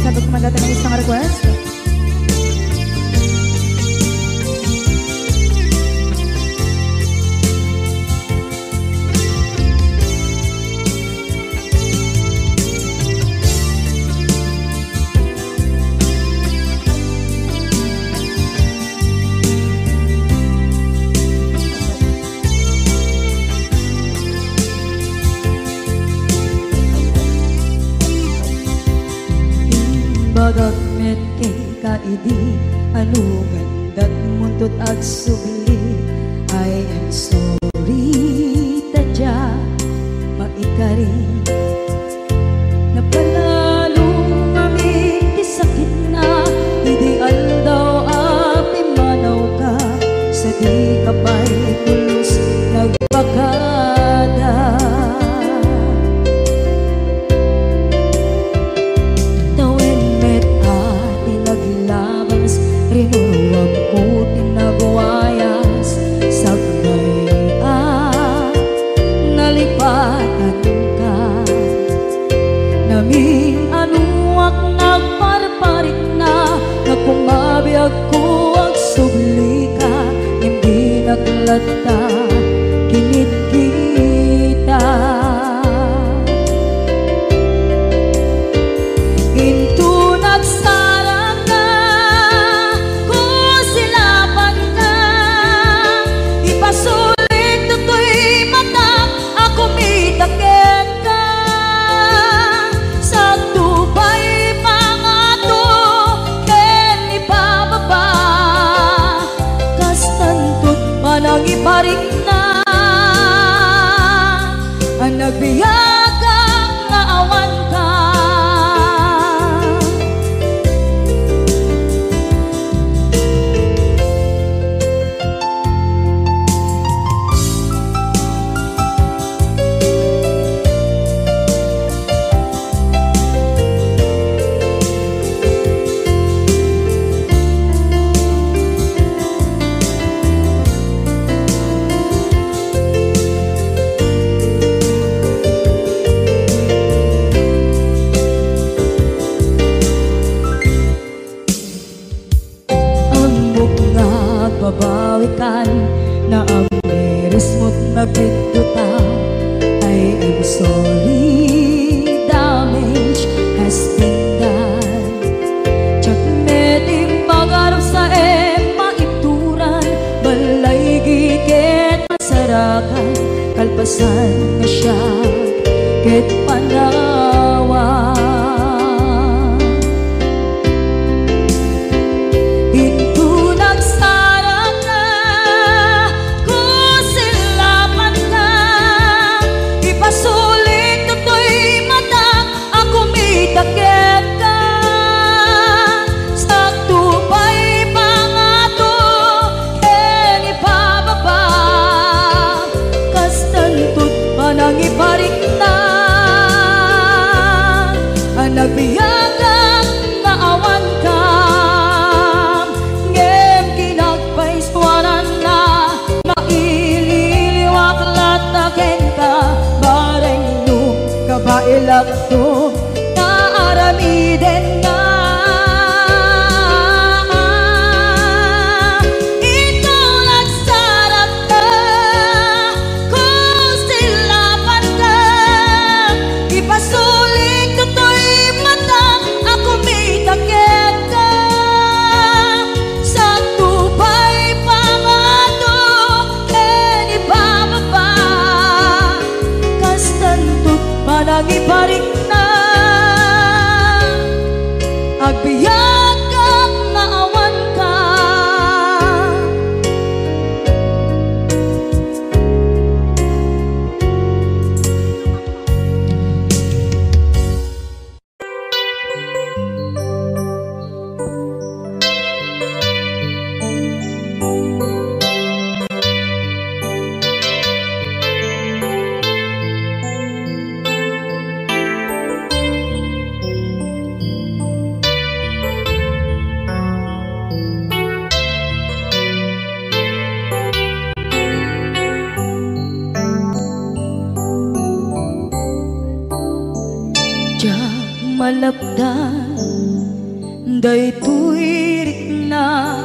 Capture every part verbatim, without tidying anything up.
Agkumanda tayo ng isang request. Imbagak met kenka idi, anu gandat muntot agsubli. I am sorry, ta dia maikari. Napalalo ngamin ti sakitna idi aldaw a pimmanawka, sadika pay pulos nagbakada. Tawen met a ti naglabas, rinuruamko ti nagwayas, sakbay a nalipatanka. Namin-anuak nagparparikna, nga kumabiagko agsublika, ngem dinak latta kinitkita. Inton agsaraka, kusilapanka, ipasulik toy matak a kumita kenka. Sakto pay pangato ken ipababa, kastanto ti panangiparikna a nagbiagak nga awanka. Ammok nga agbabawikan, naamirismot nga agbiddota. I am sorry, damage has been done. Diak met impagarupsaem maituran, balay ket masarakan, kalpasan nga siak ket panawan. Inton agsaraka, kusilapanka, ipasulik toy matak a kumita kenka. Sakto pay pangato ken ipababa, kastanto ti panangiparikna a nagbiagak nga awanka. Ngem kinagpaisuananna, maililiwak latta kenka, bareng no kabaelakto nga aramidenna. Inton agsaraka, kusilapanka, ipasulik toy matak a kumita kenka. Sakto pay pangato ken ipababa, kastanto ti panangiparikna, agbiagak nga awanka. Diak malapdan Daytoy rikna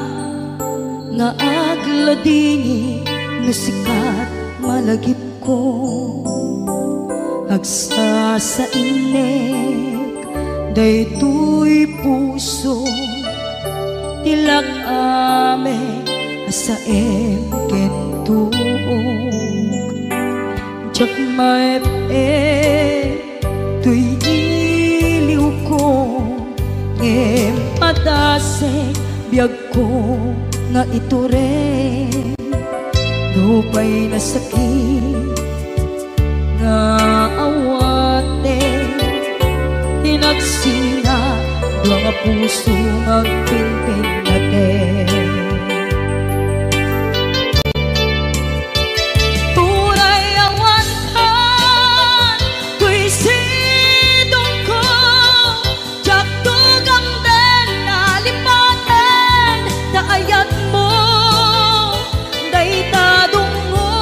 nga agladingit no sikat malagipko. Agsasainek daytoy puso ti lak-am a saem ken tuok. Diak maep-ep toy iliwko, ngem padasek biagko nga itureng. Nupay nasakit nga awaten, ti nagsina dua nga puso nga agpinpinnaten. Uray awan kan toy sidongko, diak tugamden a lipaten ta ayatmo dayta dungngo.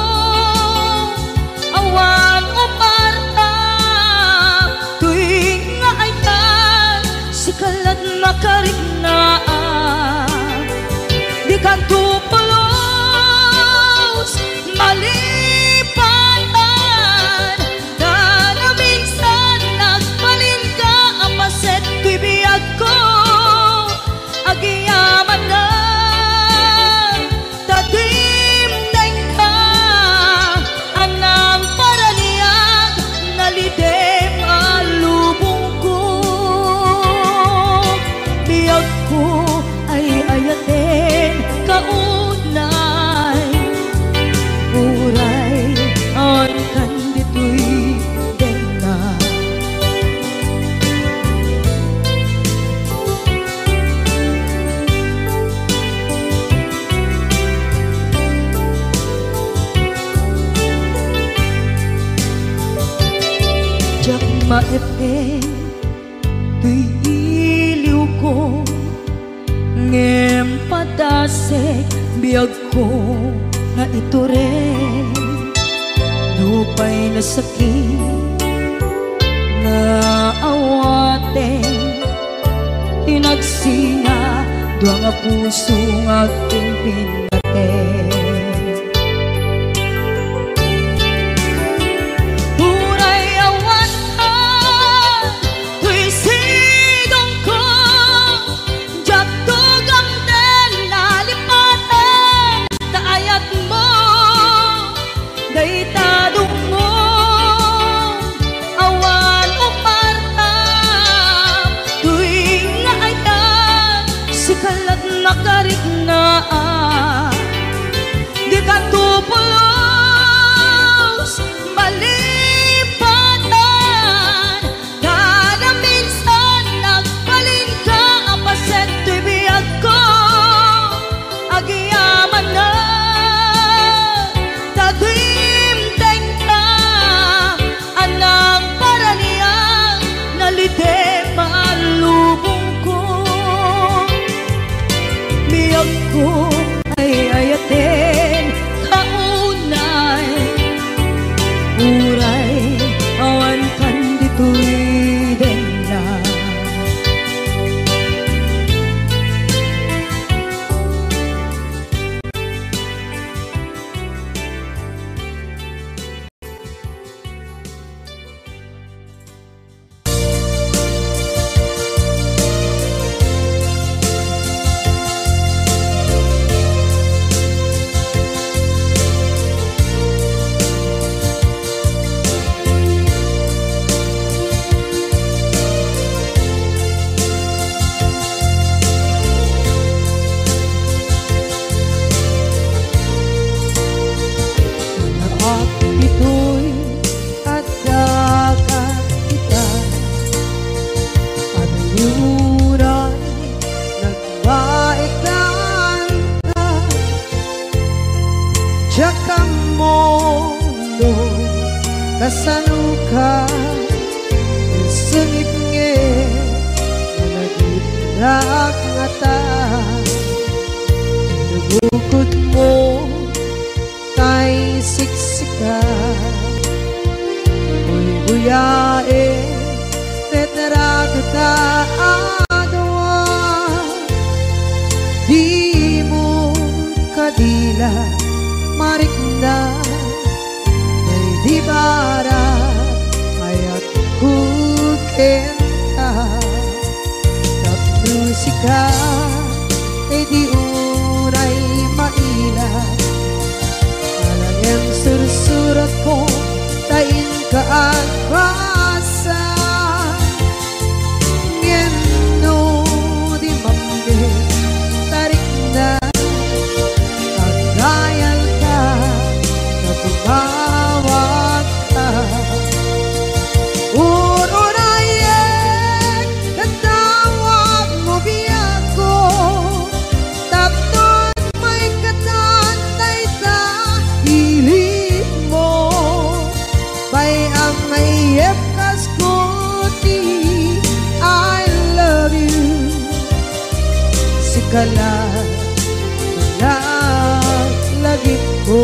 Awan umarta toy nga ayat, sika laeng makariknaan. Dikanto pulos malipatan, ta naminsan nagbalinka a paset toy biagko. Agyamanak ta dimdengka a nangparaniag, nalidem a lubongko. Biagko ay ayaten kaunay, uray awan kan ditoy denna. Diak maep-ep toy iliwko, ngem padasek biagko nga itureng. Nupay nasakit nga awaten, ti nagsina dua nga puso nga agpinpinnaten. Uray awan ka toy sidongko, diak tugamden a lipaten ta ayatmo dayta dungngo. Awan umarta toy nga ayat, sika laeng makariknaan. Dikanto pulos malipatan, ta naminsan nagbalinka a paset toy biagko. Agyamanak ta dimdengka a nangparaniag, nalidem a lubongko. Biagko ay ayaten kaunay, uray awan kan ditoy denna. Naap ditoy adda kat ita, aniuray nagbaekan ka. Diak ammo no kasanoka, sungit ngem malagipnak ngata. Nabukod mo tay siksika, buybuyaen, retrato ta a dua. marikna, daydi bararayatko kenka. Tapno sika, daydi unay maila, alaen sursuratko ta inka agbasa. Ngem no di mapne, tarikna, agdayalka, ta tumawagka. Ur-urayek, tatawagmo biagko, tapno maikatan dayta ilinmo. Bay-am nga iyepkasko ti I love you. Sika la, laglagipko.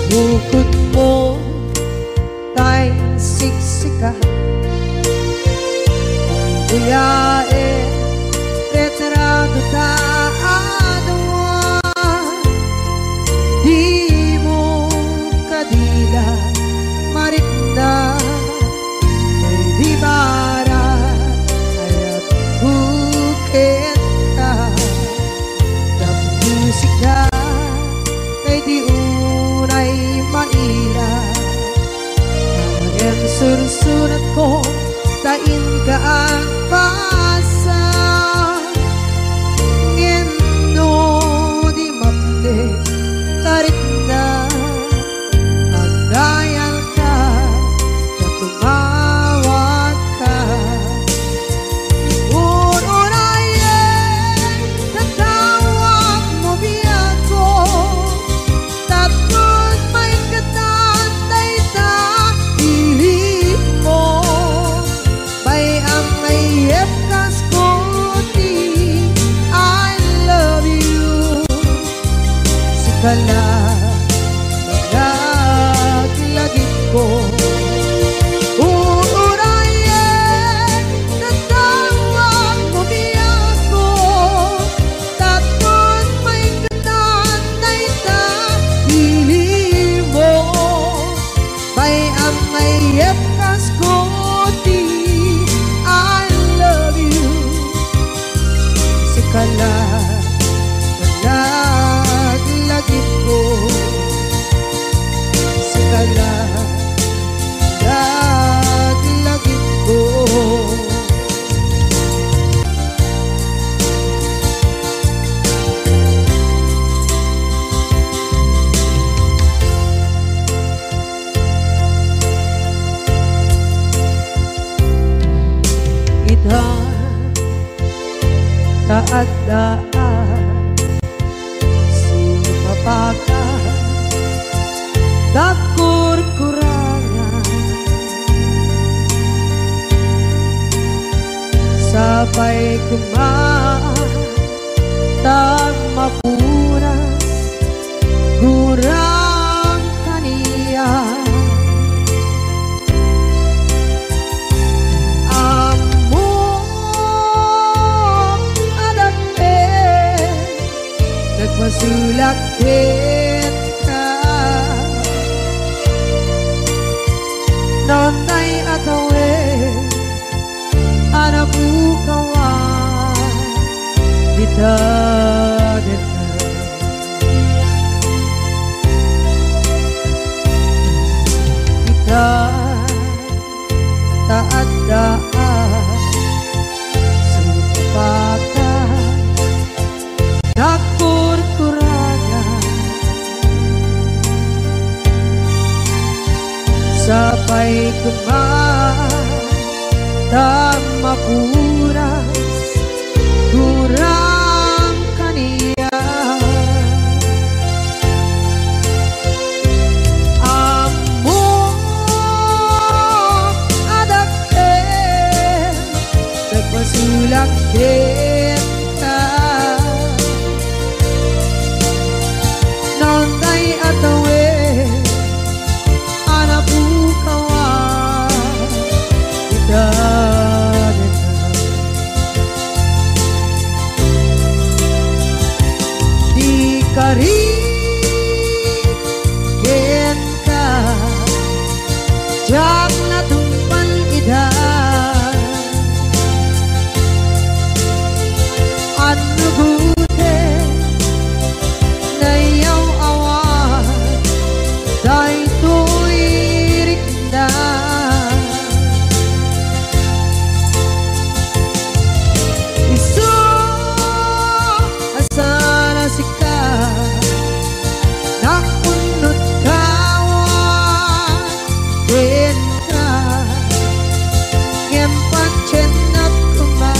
Bukodmo tay siksika. Uyaen, retrato ta a dua. Dimo kadi la marikna, daydi bararayatko kenka. Tapno sika, daydi unay maila, alaen sursuratko ta inka agbasa. Ngem no di mapne, tarikna, agdayalka, ta tumawagka. Ur-urayek, tatawagmo biagko, tapno maikatan dayta ilinmo. Bay-am nga iyepkasko ti I love you. Sika la, laglagipko. Ur-urayek, tatawagmo biagko, tapno maikatan dayta ilinmo. Bay-am nga iyepkasko ti I love you. Sika la, laglagipko. Sika la, laglagipko. Ita, ta adda a sumapaka, dagkurkurangan. Sapay koma ta mapuras, gurang kaniak. Ammok a dakkel, nagpasulak kenka. Naunay a tawen, a napukawan ita dita. Ita, ta adda a sumapaka, dagkurkurangan. Sapay koma ta mapuras, gurang kaniak. Ammok a dakkel, nagpasulak kenka. Naunay a Diak natungpal ida, annugoten nayaw-awan daytoy rikna. Isu a saan a sika, nakunot kawan kenka, ngem patiennak koma,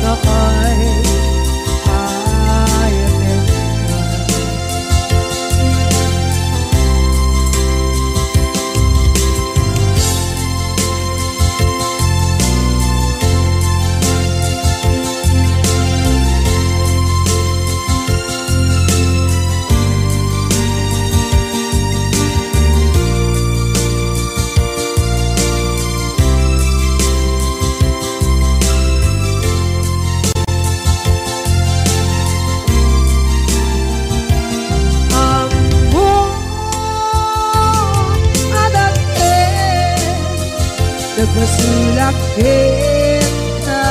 no ay ayatenka. Ammom a dakkel, nagbasolak kenka.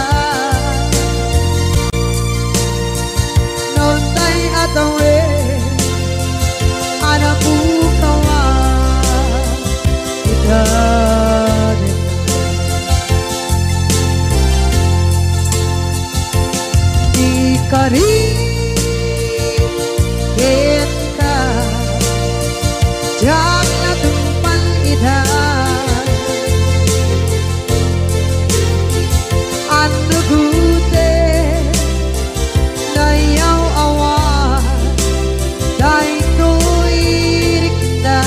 Naunday a tawen a napukawan ita. Di kari kenka, diak natungpal ida, annugoten nayaw-awan daytoy rikna.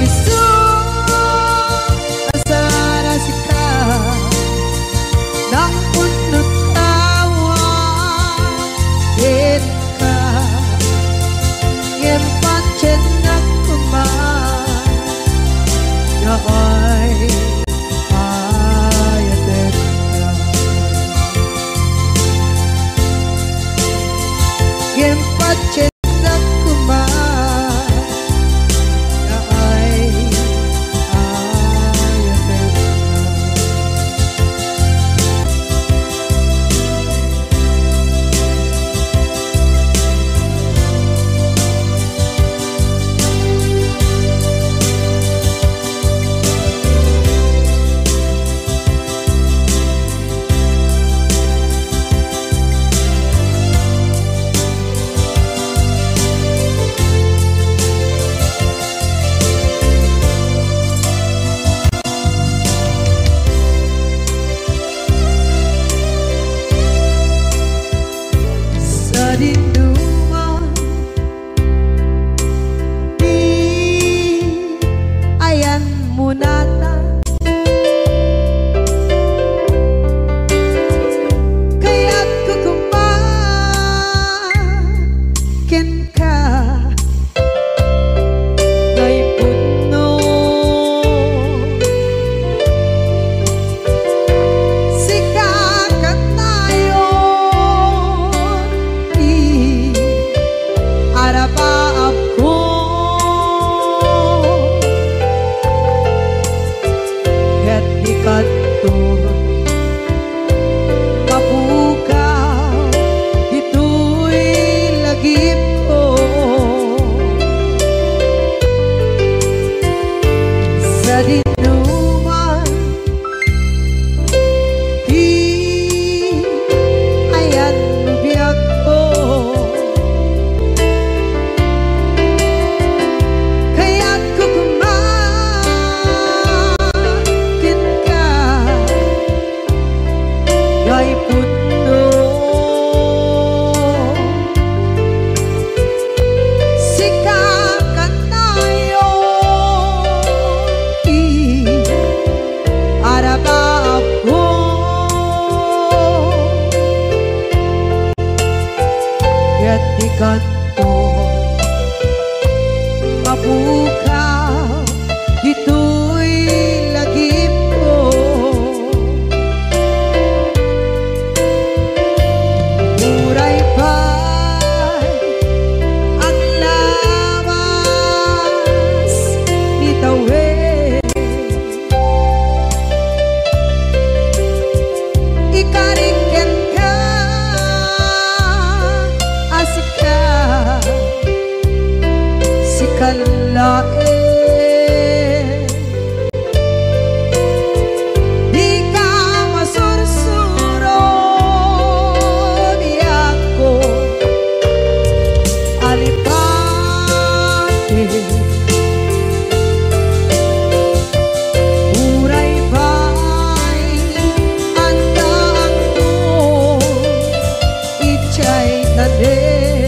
Isu a saan a sika, nakunot kawan kenka, ngem patiennak koma, no ay ayatenka. Ngem patien Dak koma nga ay ayatenna. Sadinoman, ti ayanmo natan. Kayatko koma kenka, gapu no sika kanayon ti arabaabko. Ket di kanto mapukaw ditoy lagipko. Sadinoman ti ayanmo biagko. Kayatko koma kenka, gapu no sika kanayon ti arabaabko. Ket di kanto mapukaw ditoy lagipko. Uray pay Kan laeng, dika masursuro, biagko, alipate. Uray pay, adda anggo, idiay nanem.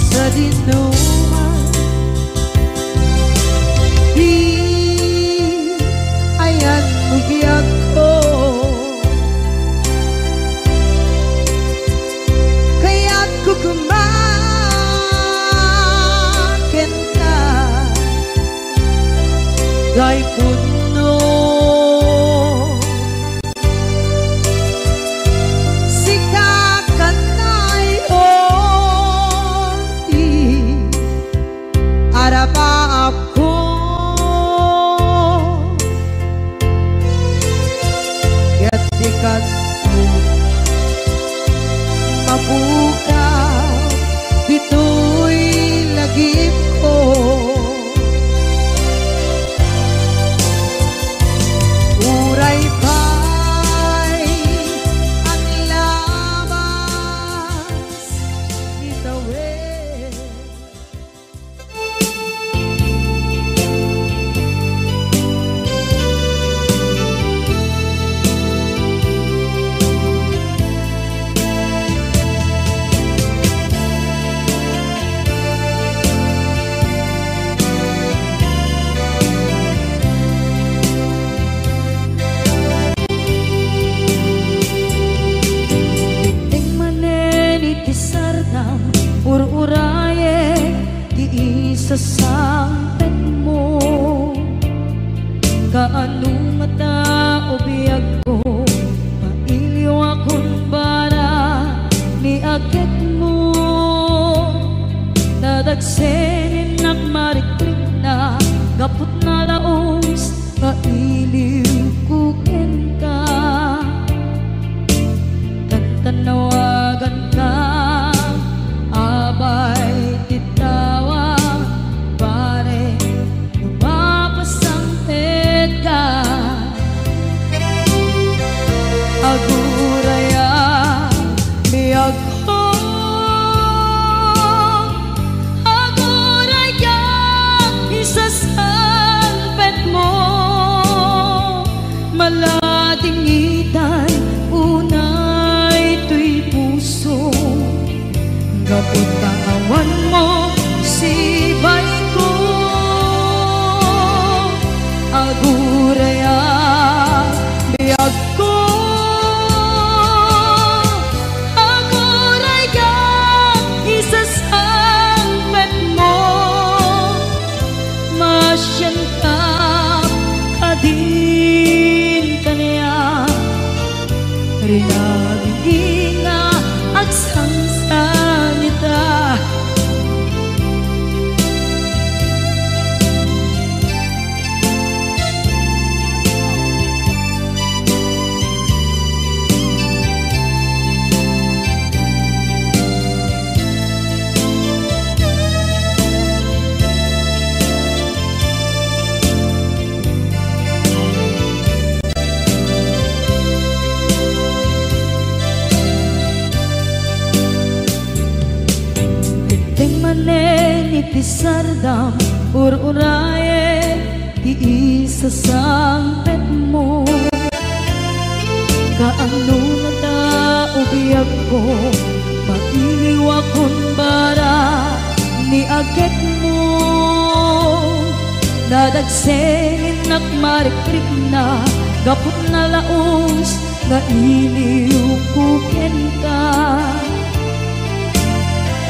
Sadinoman, di ayanmo biagko. Kayatko koma kenka, Daypunno. Sika kanayon ti arapaapko. Ket di kano mapukaw ditoy lagipko. Uray pay aglabas ni tawen. Dimteng manen iti sardam, ur-urayek ti isasangpetmo. Kaano ngata, o biagko, mailiwakon para ni aketmo. Nadagsen innak marikrikna, gapu ta nalaus nga iliwko kenka. Tantannawaganka, abay ti tawag, pare, no mapasangpetka. Aguraya, biagko, aguraya, isasangpetmo. Maladingitan unay toy puso, gapu ta awanmo sibayko. Aguraya, biagko, aguraya, isasangpetmo. Masianka kadin kaniak, rinabingi nga agsangsangita. Dimteng manen iti sardam, ur-urayek ti isa sangpetmo. Kaano ngata, o biagko, mailiwakon bara ni agekmo? Nadagsennak marikrikna gapu ta nalaus nga iliwko kenka.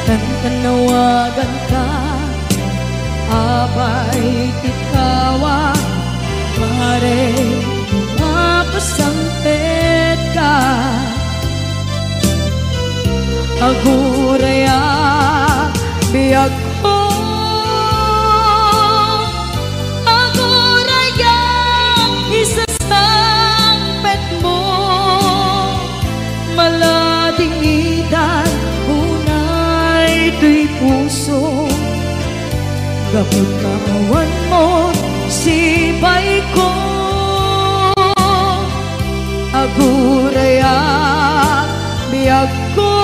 Kankanawaganka, apay ti kawa, mare, mapasangpetka. Aguraya, biagko. Aguraya, isasangpetmo. Maladingitan unay toy puso. Gapu ta awan mo sipayko. Aguraya, biagko.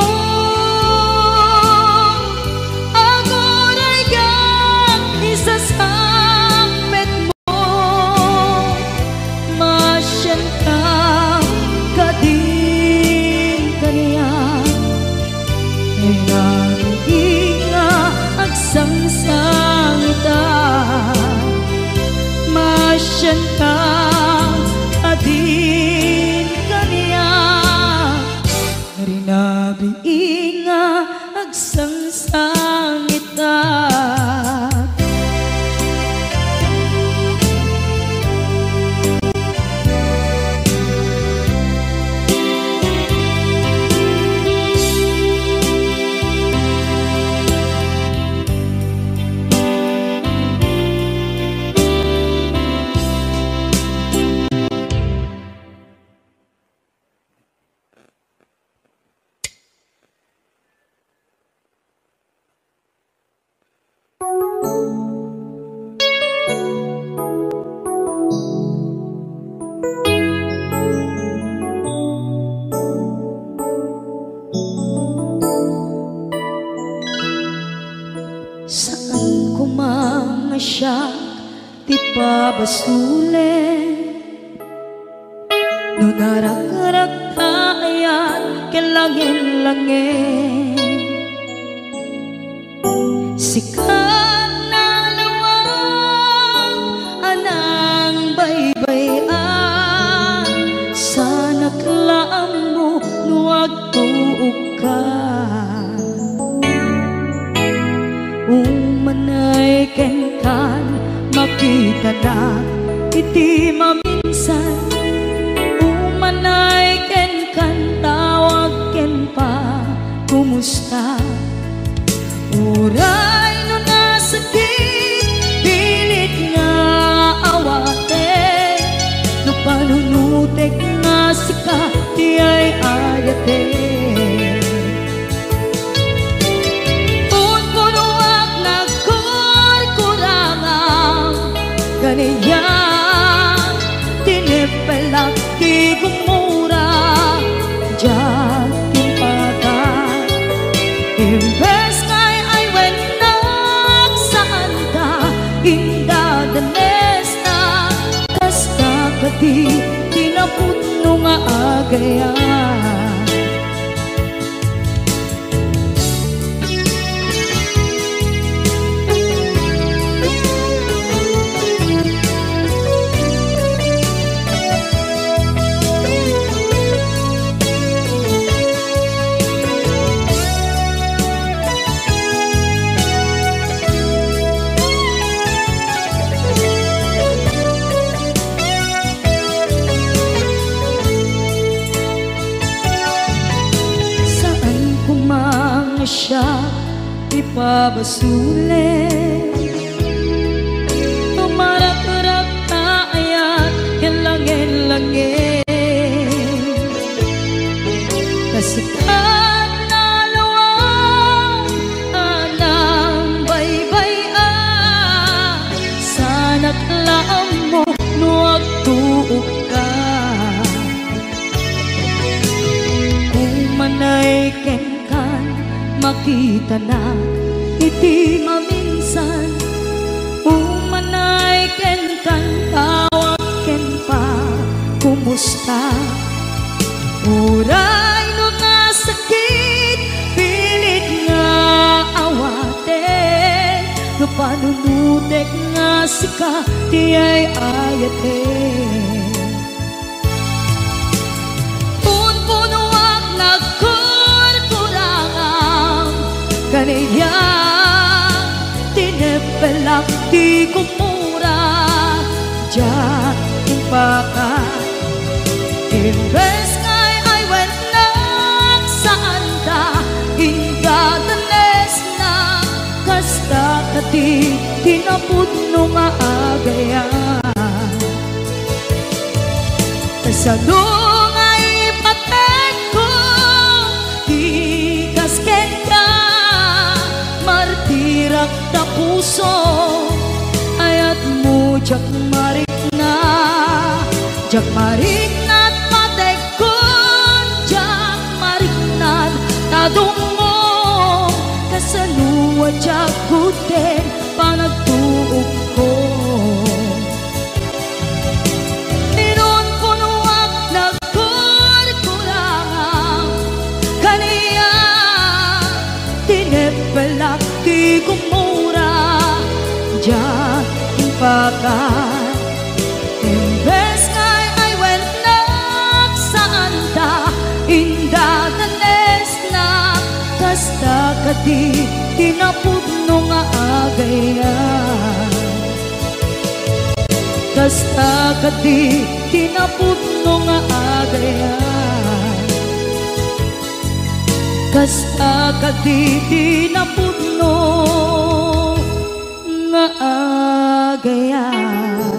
Aguraya, isasangpetmo. Masianka kadin kaniak. Nangngegmo nga agsangsangitak. Masianka kadin kaniak. Rinabii nga agsangsangitak. Saan koma nga siak ti pabasolen. No narakrak ta ayat ken langin-langin, sika nalawag a nangbaybay-an, saanak la ammo no agtuokka. Umanay kenkan, makitanak iti maminsan. Umanay kenkan, tawag ken pa, kumusta? Uray no nasakit, pilit nga awatek, no panunotek nga sika ti ay-ayatek. Punpunoak nagkurkurangam, kaniak tineppelak ti gumura, diak timpatak. Imbes nga ay-ayennak, saanka indadanesna, kasta kadi ti napudno nga agayam. Saan koma nga siak ti pabasolen. Tumarakrak ta ayat ken langin-langin. Kasikat nalawag a nangbaybay-an, saanak la ammo no agtuokka. Umanay kenkan, makitanak iti maminsan. Umanay kenkan, tawag panunotek nga sika ti ay-ayaten. Punpunoak nagkurkurangam, kaniak tineppelak ti gumura, diak impaka. Imbes nga ay-ayatennak, saanta indadanesna, kasta kadi ti napudno nga agayat. Kasano nga ipatekko ti kas kenka, martirak ta puso, ayatmo diak marikna, diak marikna ta patekkon, diak marikna ta dumngom, kasano a diak gudden panagtuokko. Inunpunoak nagkurkurangam, kaniak tineppelak ti gumura, diak impaka. Imbes nga ay-ayatennak, saanta indadanesna, kasta kadi ti napudno nga agayat. Kasta kadi ti napudno nga agayat. Kasta kadi ti napudno nga agayat.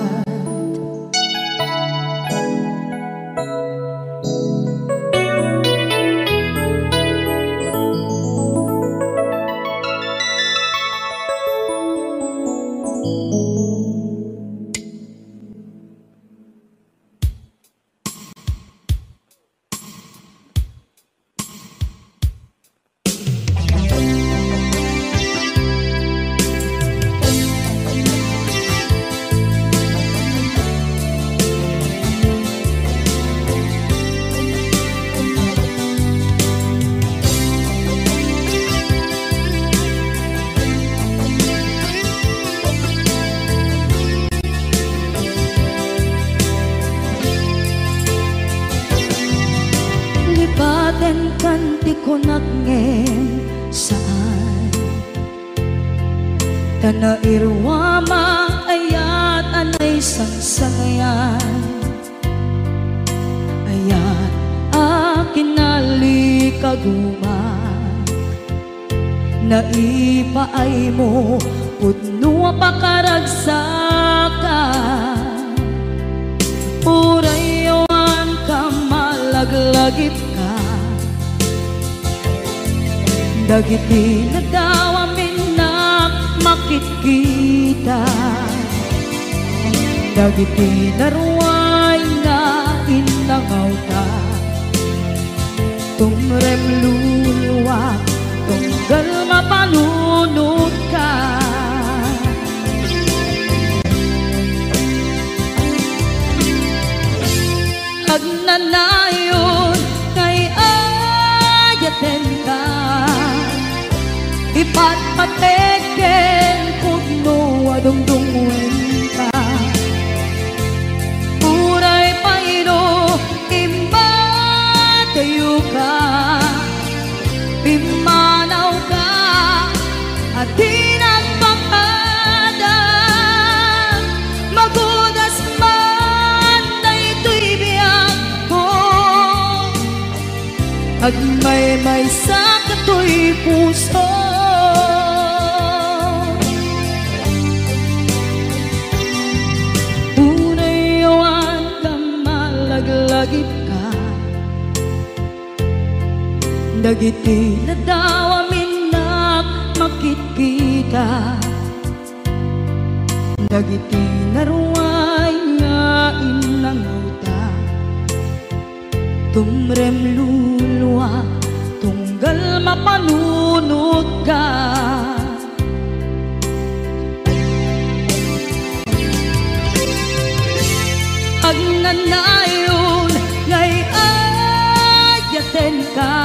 Lipatenkan ti kunak ngem saan. Ta nairuam a ayat a naisangsangayan. Ayat a kinalikaguma. Naipaaymo pudno a pakaragsaka. Uray awan ka malaglagipka. Dagiti nadawaminnak makitkita. Dagiti naruay nga innangawta. Tumrem luluak, tunggal mapanunotka. Agnanayon nga ay-ayatenka, ipatpatek ken pudno a dungdungngoenka. Uray pay no immadayoka, pimmanawka a di nagpakada. Magudas man daytoy biagko, agmaymaysa katoy puso. Uray awan ka malaglagipka. Dagiti nadawaminnak makitkita. Dagiti naruay nga innangawta. Tumrem luluak, tunggal mapanunotka. Agnanayon nga ay-ayatenka,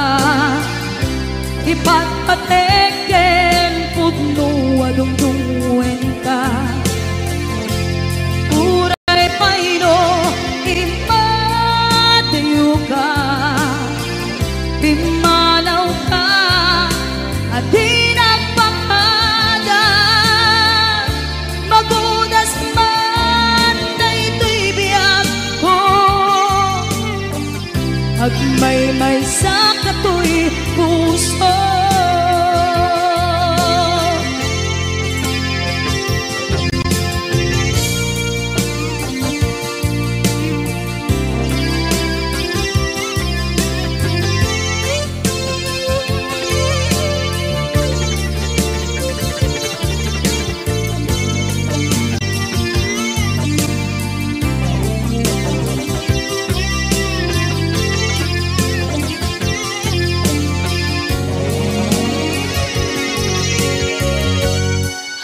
ipatpatek ken pudno a dumdumwenka. Uray pay no immadayoka, pimmanawka a di nagpakada. Magudas man daytoy biagko, agmaymaysa katoy puso.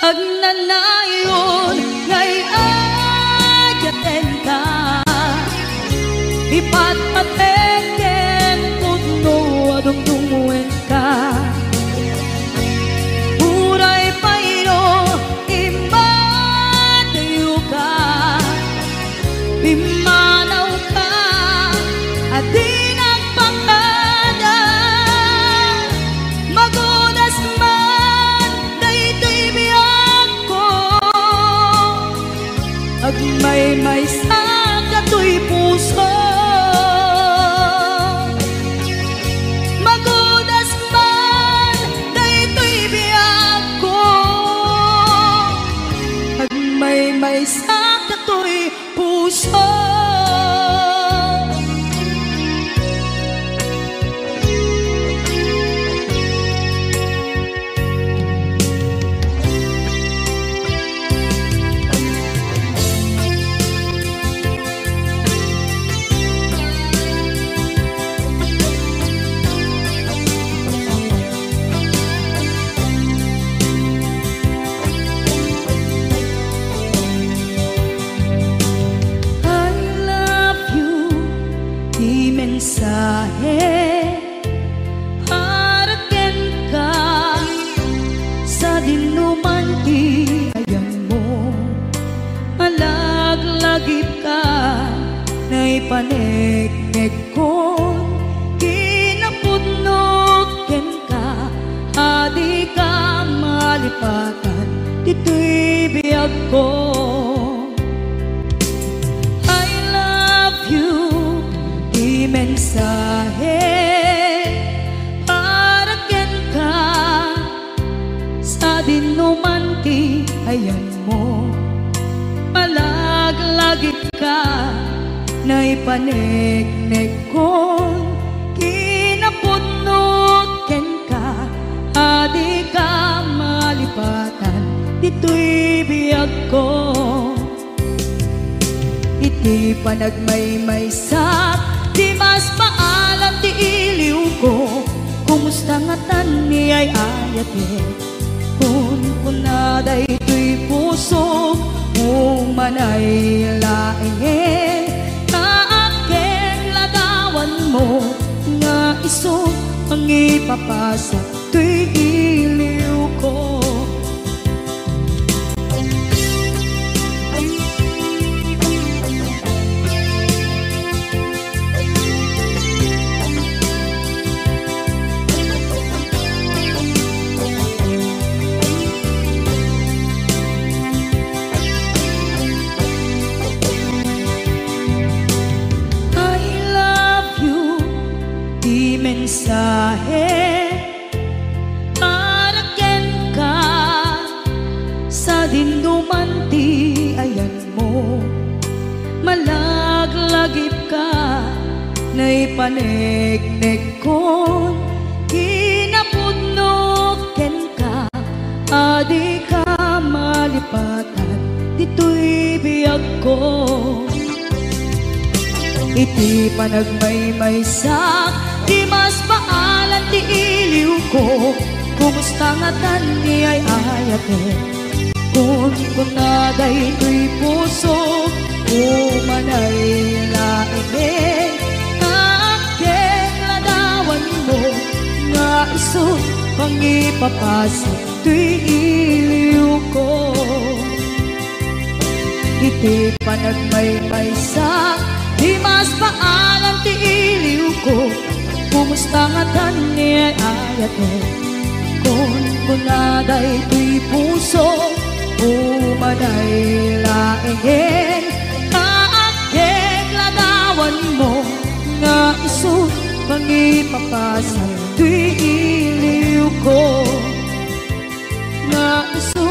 Agnanayon nga ay-ayatenka, ipatpatek ken pudno a dumdumwenka. Uray pay no immadayoka, pimmanawka a di nagpakada. Magudas man daytoy biagko, agmaymaysa katoy puso. Magudas man daytoy biagko, agmaymaysa katoy puso. I love you, ti mensahe para kenka, sadin no man ti ayanmo. Malaglagipka, naipaneknekkon kinapudnok kenka, a dika malipatan ditoy biagko. I love you, ti mensahe para kenka, sadin no man ti ayanmo. Malaglagipka, naipaneknekkon kinapudnok kenka, a dika malipatan ditoy biagko. Iti panagmaymaysak, di mas maalam ti iliwko. Kumusta ngatan ni ay-ayatek? Kunkuna daytoy pusok, umanay laengen, ta akken ladawanmo nga isu mangipapasak toy iliwko. I love you, ti mensahe para kenka, sadin no man ti ayanmo. Malaglagipka, naipaneknekkon kinapudnok kenka, a dika malipatan ditoy biagko. Iti panagmaymaysak, di mas maalam ti iliwko. Kumusta ngatan ni ay-ayatek? Kunkuna daytoy pusok, umanay laengen, ta akken ladawanmo nga isu mangipapasak toy iliw. ko. Iti panagmaymaysa, di mas paalan ti iliwko. Kumusta ngatan ni ayatek? Kunkuna daytoy puso, umanay laengen nga agkekladawanmo, nga isu mangipapasay toy iliwko. Nga isu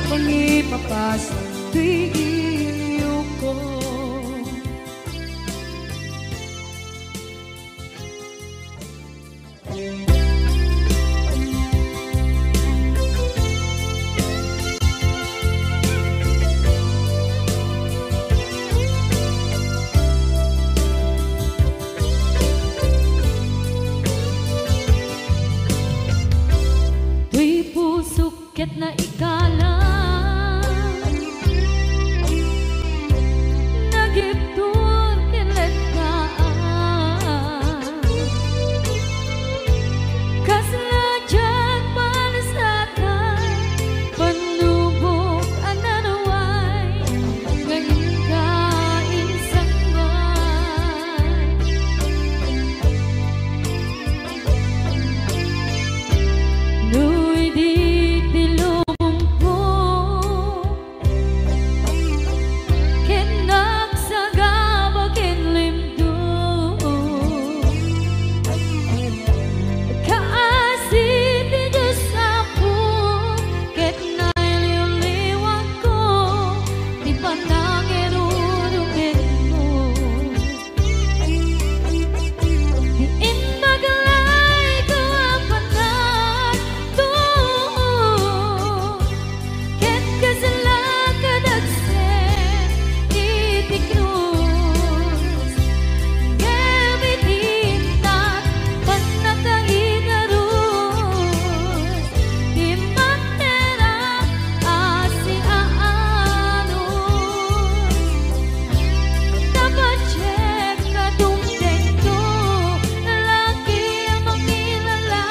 mangipapasay toy iliwko. Toy pusok ket naikalang, nagibtur ken letnaan. Kasla diak malasatan, pannubok a naruay nga inka insangbaay. No idi ti lubongko ket nagsagaba ken limdum, kaasi ti Dios Apo ket nailiwliwatko ti panangirurumenmo. Ti imbag layto a panagtuo, ket kasla kadagsen iti krus. Ngem iti innak pannakaigarus, ti makkerak a siaanus. Tapno diak katungtengto, laki a mangilala,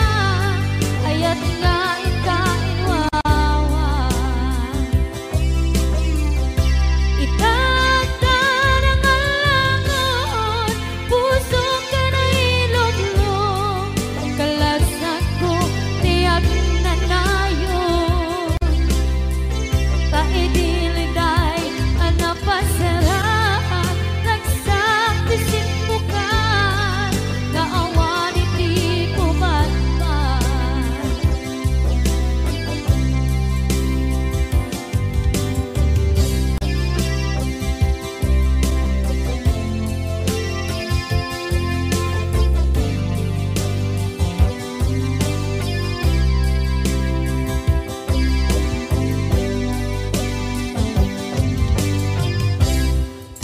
ayat nga inka inwawa. Ita, ta nangalangon, pusok a nailublo, kalasakko ti agnanayon. Ta idi liday a napasarak, ragsak ti simbukan, nga awan iti kumatmat.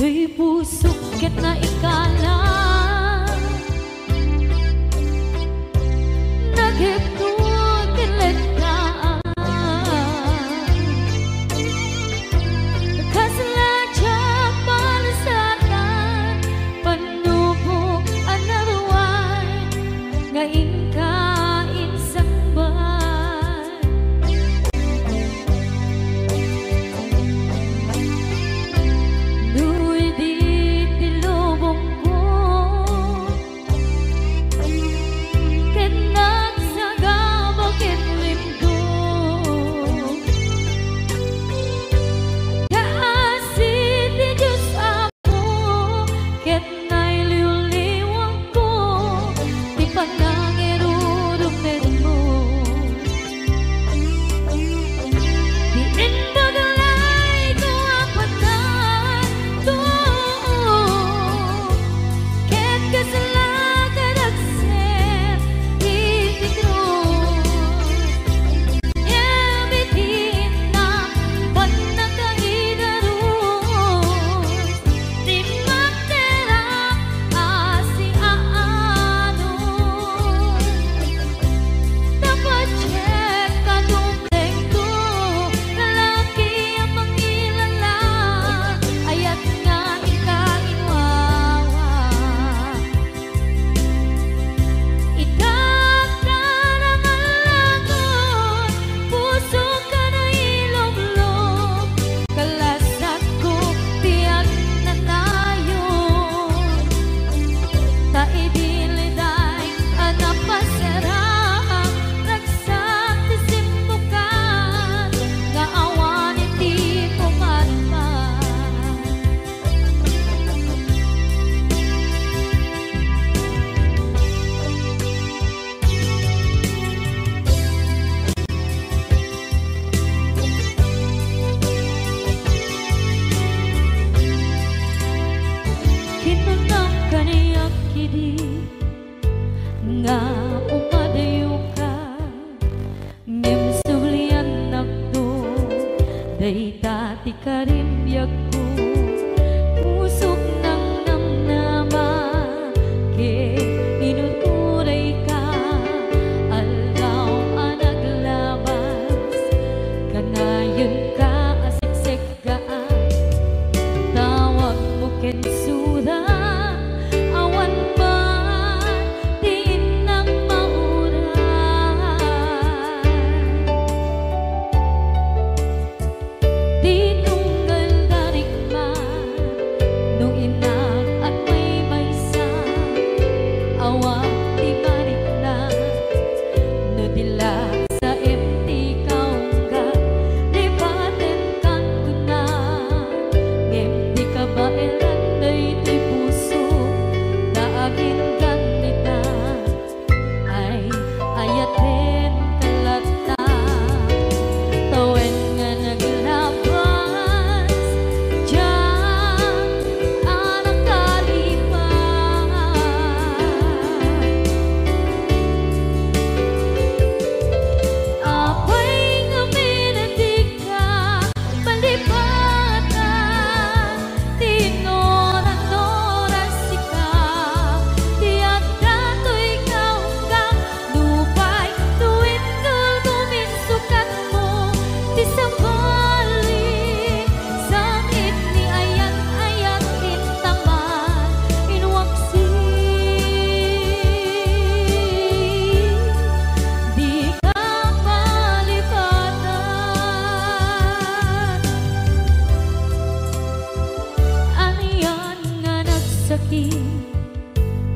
Toy pusok ket naikalang, nagibtur ken letnaan. Kasla diak malasatan, pannubok a naruay nga inka insangbaay. No idi ti lubongko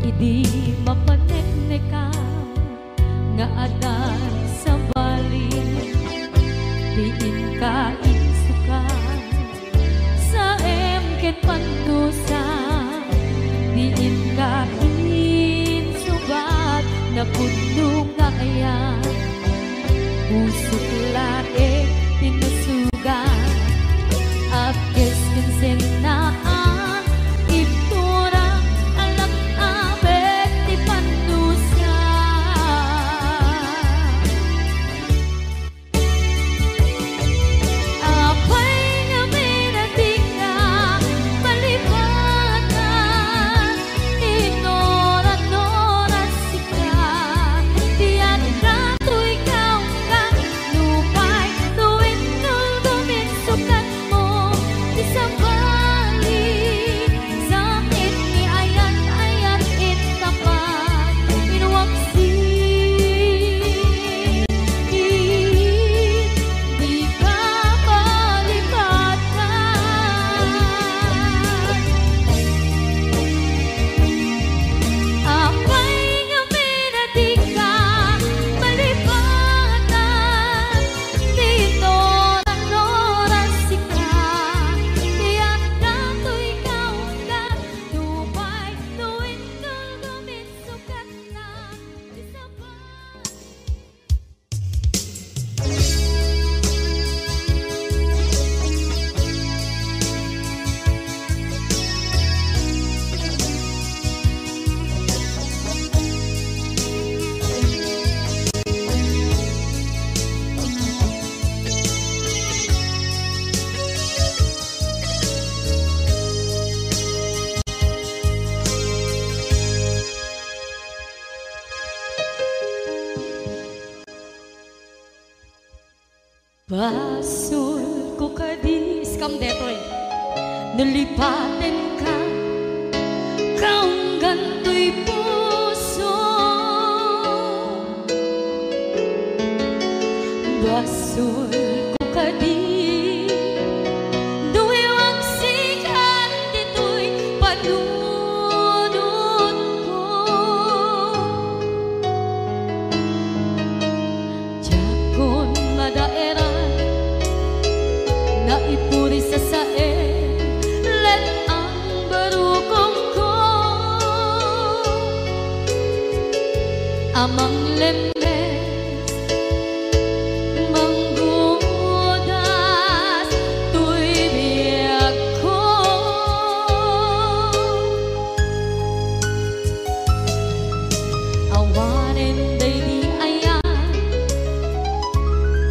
idi mapaneknekam nga adda sabali ti inka insukat. Saem ken pannusa, diinka insubat, napudno nga ayat. Pusok laeng ti nasugat, apkes ken sennaan, ibtura, alak-abek ti pannusa. Apay ngamin a dika malipatan? Inuran-uran sika ti adda toy kaunggan. Nupay no inulgom insukatmo ti sabali, sakit ni ayat-ayat, intapat, inwaksi. Dika malipatan. Apay ngamin a dika malipatan? Inuran-uran sika ti adda toy kaunggan. Nupay no inulgom insukatna ti sabali. Basolko kadi, iskam detoy. Nalipatenka, kaunggan toy puso. Basolko kadi, no iwagsikan ditoy panunotko. Diakon madaeran, naipuri sasaen, let-ang barukongko a manglemmes, manggudas toy biagko. Awanen daydi ayat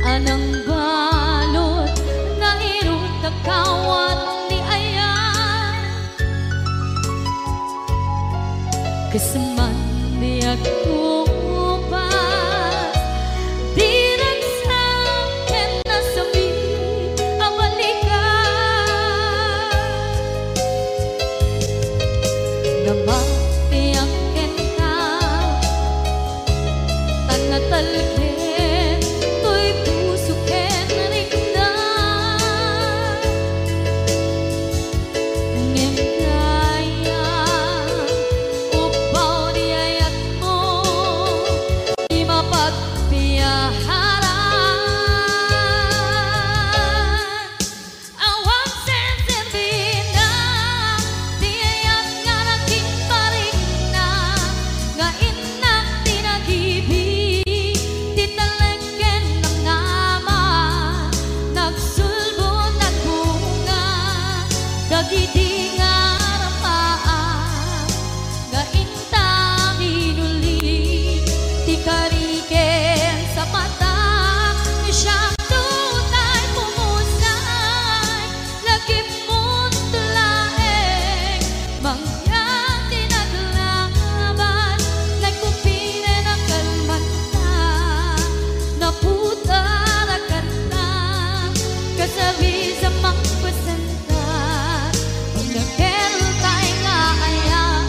a nangbalud nga irut a kawat ti ayat. Kas man di agkupas, di ragsak ken nasami a balikan. Namatiang kenka, tan natalged toy puso ken rikna. Ngem dayta, upbaw di ayatmo, di mapagpiaharan. Awan senserbina ti ayat nga naging parikna, nga innak ti nagibi, ti talek ken nangngaman, nagsulbo, nagbunga, dagidi nga rapaak nga inta minuli, ti kari ken sapatak, siak tutay pumusay, lagipmon laeng, mangyan ti naglaban, nagkupiren a kalmanta, naputar a kanta, kasabis a mangpasentar, pagnakertay nga ayat.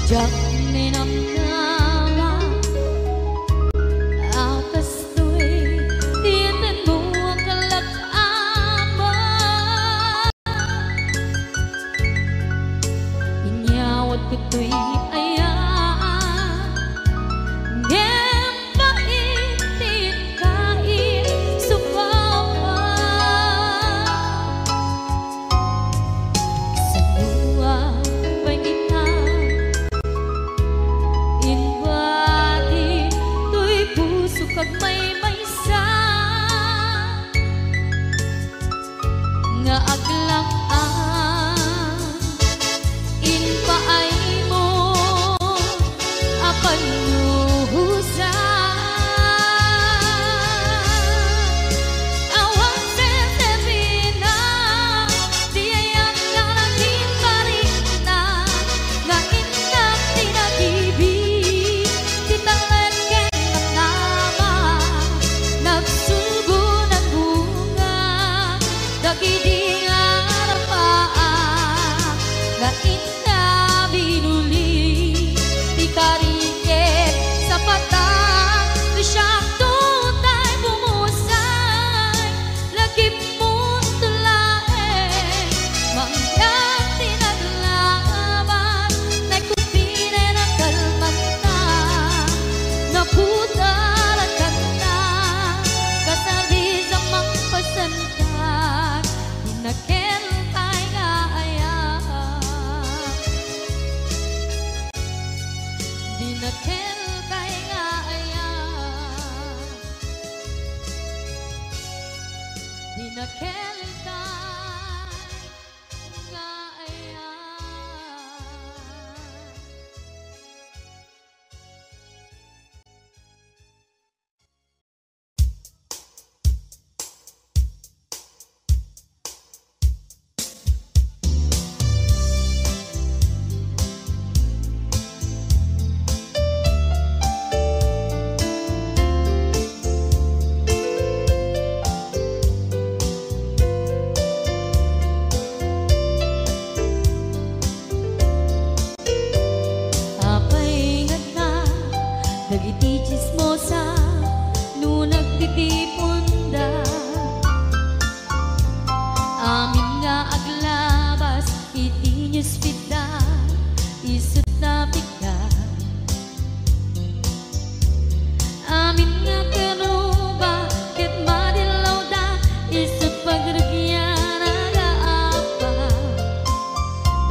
Diak ninamnama a kastoy ti intanmo a kalak-ama. Inyawat ko toy ayat, ngem pait ti kaisubak. Kasanoan pay kita inbati toy puso kag maymaysa nga aglang-an impaaymo a pannuhosan. Awan serbina ti ayat nga naging barikna, nga innak ti nagibi, ti talek ken namnama, nagsulgo, nagbunga, dagidi nga arabaa, nga inna binuli, ti kari ket sapata, ti siakto tay bumusay, lagipmo laeng, mangngeg ti naglaban, nagkupinen a kalmanta, naputarakanna, kasarisamang pasentak, dinakel tay nga ayat. Dinakel tay nga ayat. Dinakel tay nga ayat. Apay nga dagiti tsismosa no nagtitiponda. Amin nga aglabas iti newsfeed da, isut napikda. Amin nga keruba ket madillawda, isut pagrugian a gaapa.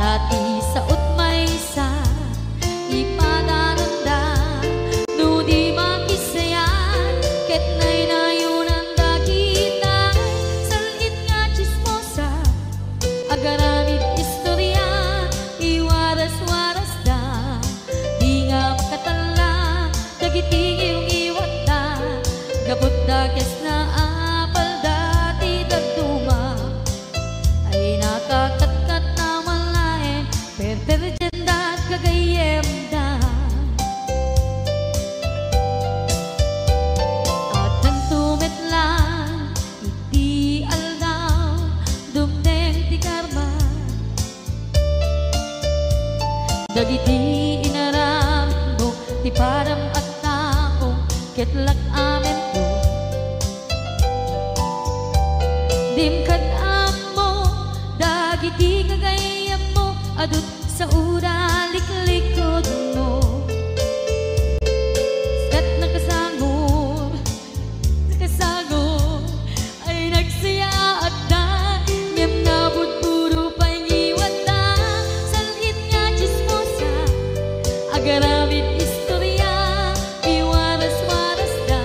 Ta ti saot maysa ipadananda, no di makisayat ket naynayonanda kitay, sal-it nga tsismosa, agaramid istoria, iwaras-warasda, di nga makatalla dagiti ngiwngiwatda, gapu ta kasna apalda ti dadduma. Ay nakakatkat na malaen, perperdianda gagayyemda. Agtanto met laeng iti aldaw, dumteng ti karma. Dagiti inaramidmo ti padam agtaong ket lak-amento. Dim kad-ammo dagiti gagayyemmo, adu ti saoda liklikudmo. Ket nakasangor, nakasangor ay nagsayaatda, ngem nabudbudo pay ngiwatda. Sal-it nga tsismosa, agaramid istoria, iwaras-warasda.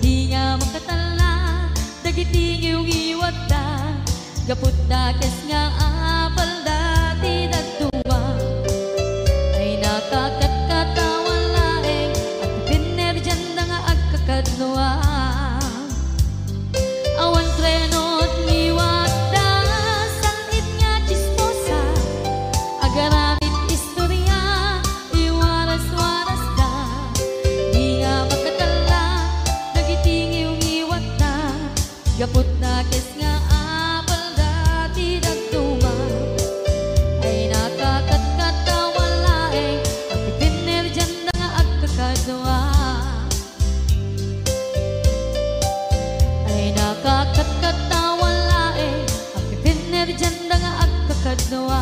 Di nga makatalla dagiti ngiwngiwatda, gapu ta kasna apalda ti dadduma. Ay nakakatkat a malaeng, agperperdianda nga agkakadnoan. Awan treno ti ngiwatda, sal-it nga tsismosa, agaramid istoria, iwaras-warasda. Di nga makatalla dagiti ngiwngiwatda, gapu ta kasna apalda ti dadduma. Dianda nga agkakadua.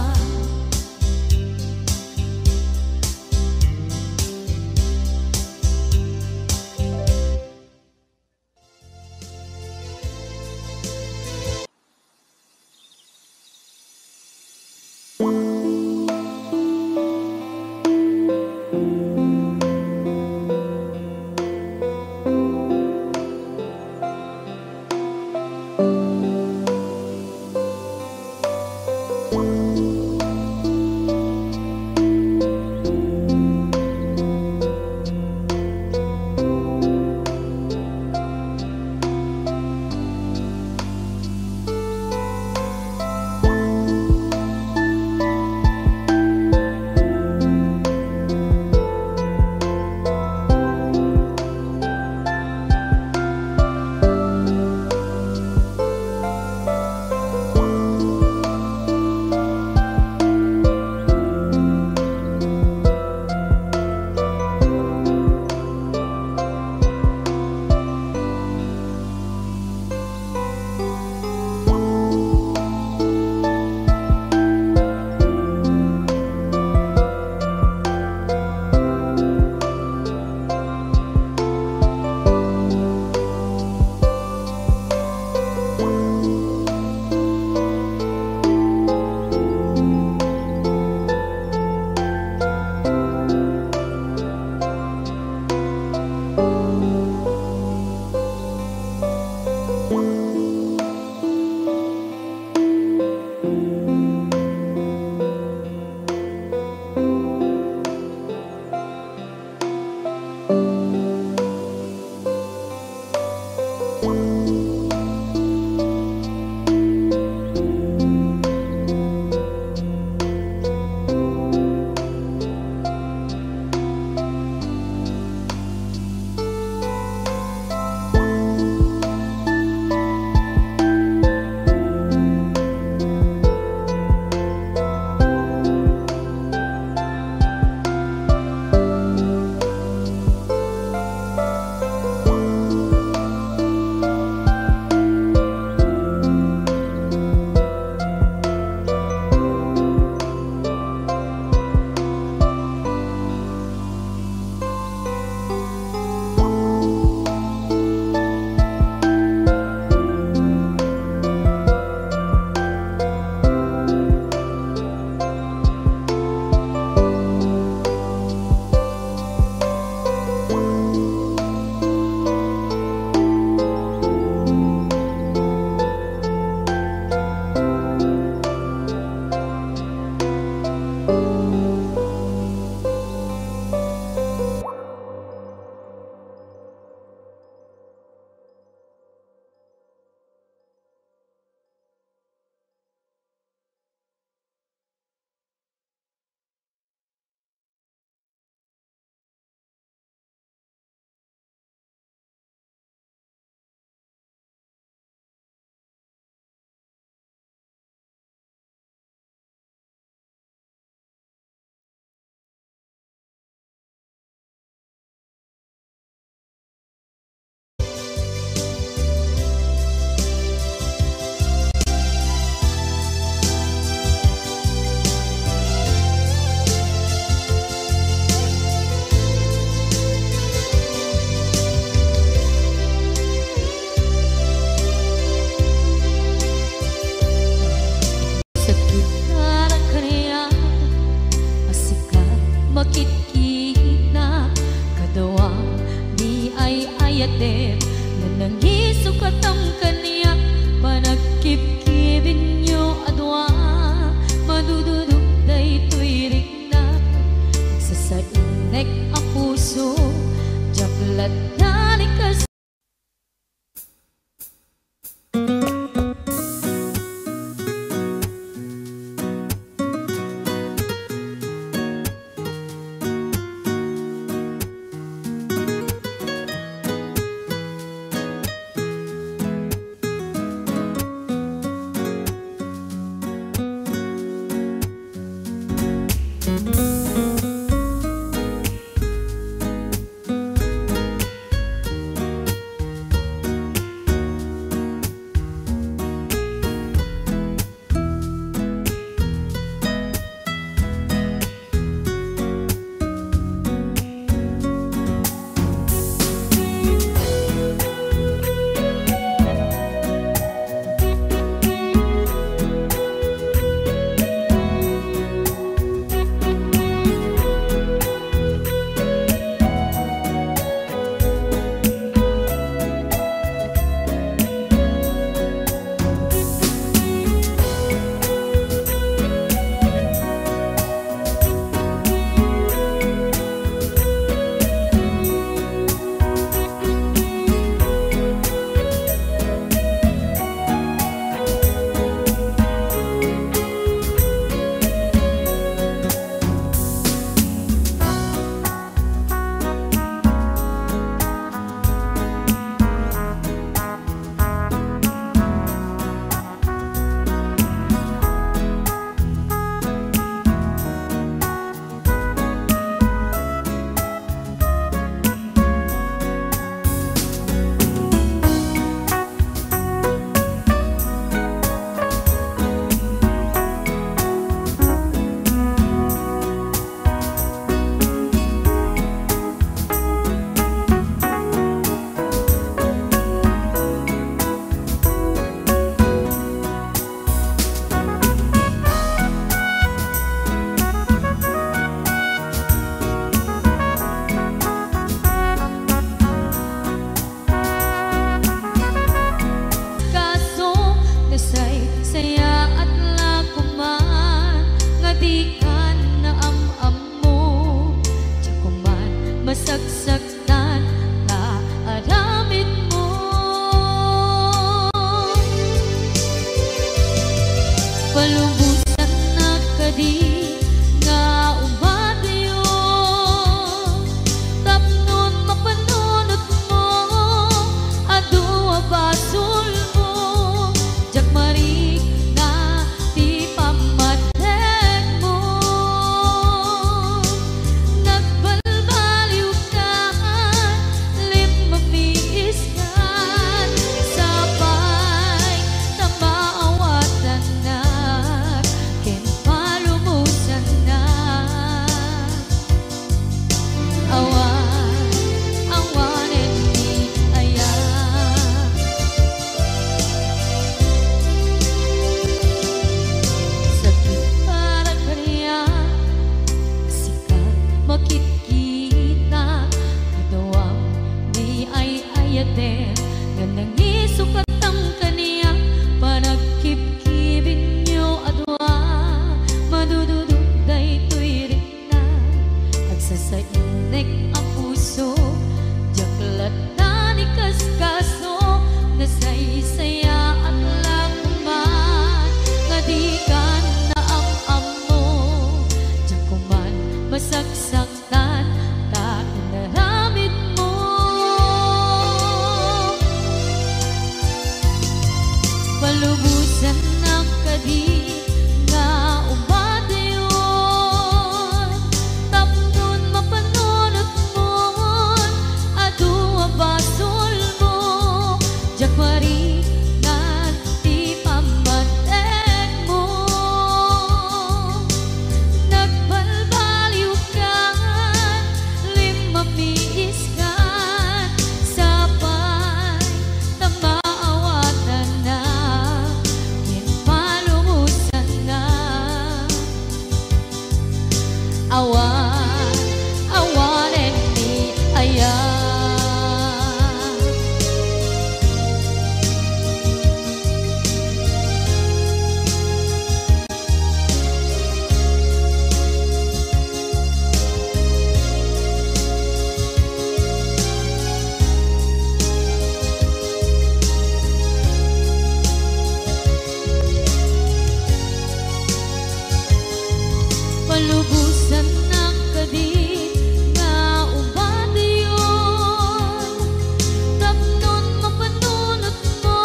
Palubosannak kadi nga umatio, tapnon mapanunotmo adu a basolmo, diak marikna ti pammategmo. Nagbalbaliwkan, limmamiiskan, sapay ta maawatannak ken palubosannak. Awan, awanen ni aya. Sakit para kaniak, sika makitkita, aduam ni ay-ayaten, nga nangisukatang kaniak, panagkipkibinyo adua, madududog daytoy rikna. Agsasainek a puso, diak latta ni kaskaso, nasaysayaat la koman, nga dikan naam-ammo, diak koman masaksak tan ta inaramidmo. Palubosannak kadi nga umadayon, tapnon mapanunotmon adu a basolmo, diak marikna ti pammategmo. Nagbalbaliwkan, limmamiiskan, sapay ta maawatannak ken palubosannak. Awan, awanen ni aya. Palubosannak kadi nga umadayon, tapnon mapanunotmo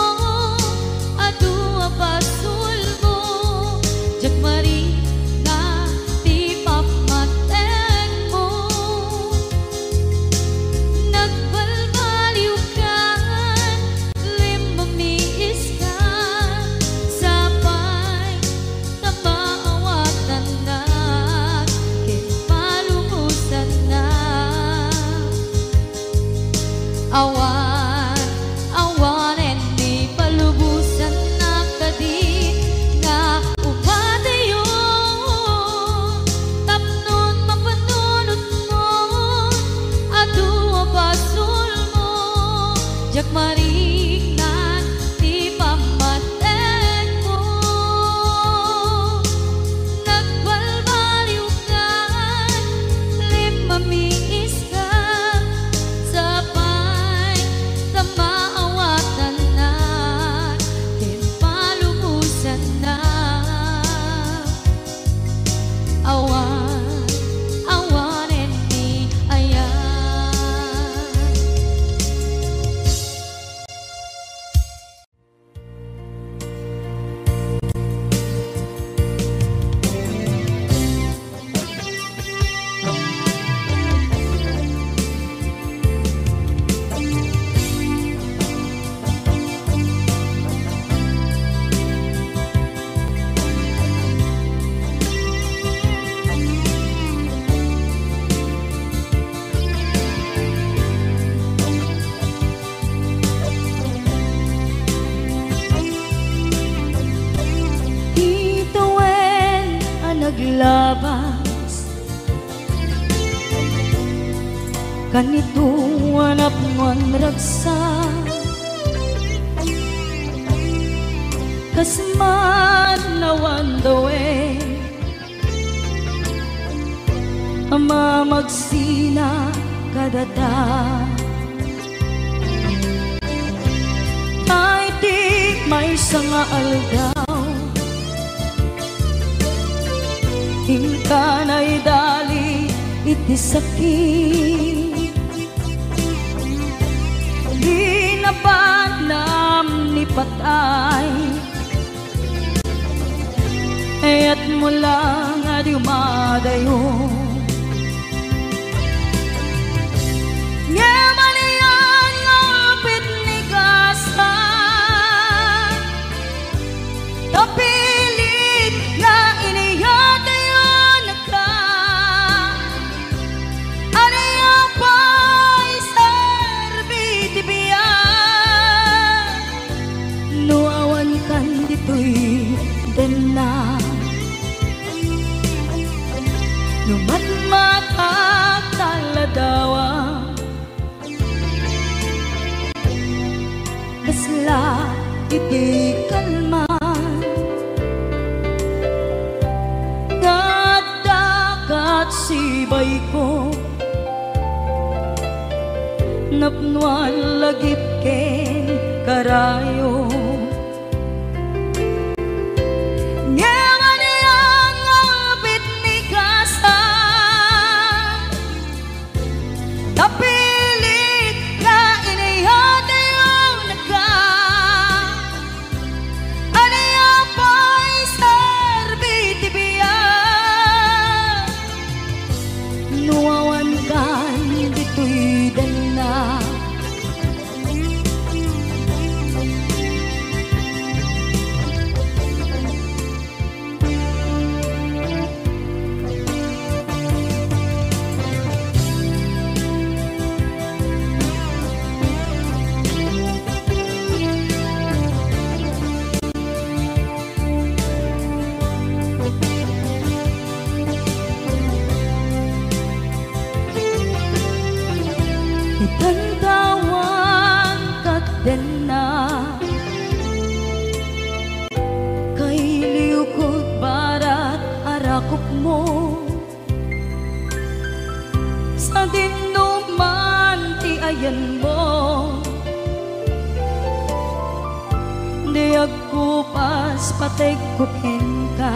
adu a basolmo, diak marikna ti pammategmo. Nagbalbaliwkan, limmamiiskan, sapay ta maawatannak ken palubosannak. Awan, awanen ni palubosannak kadi nga umadayon, tapnon mapanunotmon adu a basolmo, diak mariknan ti pammategmo. Nagbalbaliwkan, limmamiiskan, sapay ta maawatannak ken palubosannak. Awan, awanen ni aya. Ti tawen a naglabas kanito a napnguan ragsak, kas man awan tawen a mamagsina kadata. Ay, ti maysa nga aldaw, Inka naidali iti sakit, di nabanam ni patay. Kayatmo lang a dumadayo. Ngem ania nga upit ni kasta, ta pilit nga iniyatayonka. Ania pay serbi ti biag no awankan ditoy denna? No matmatak ta ladawa, kasla iti kalman nga adda kat sibayko, napnoan lagip ken karayo. Ngem ania nga upit ni kasta, ta pilit nga iniyatayonka. Ania pay serbi ti biag no awankan ditoy denna? Itantawan ket denna, kailiwko barat a rakupmo. Sadino man ti ayanmo, di agkupas pategko kenka.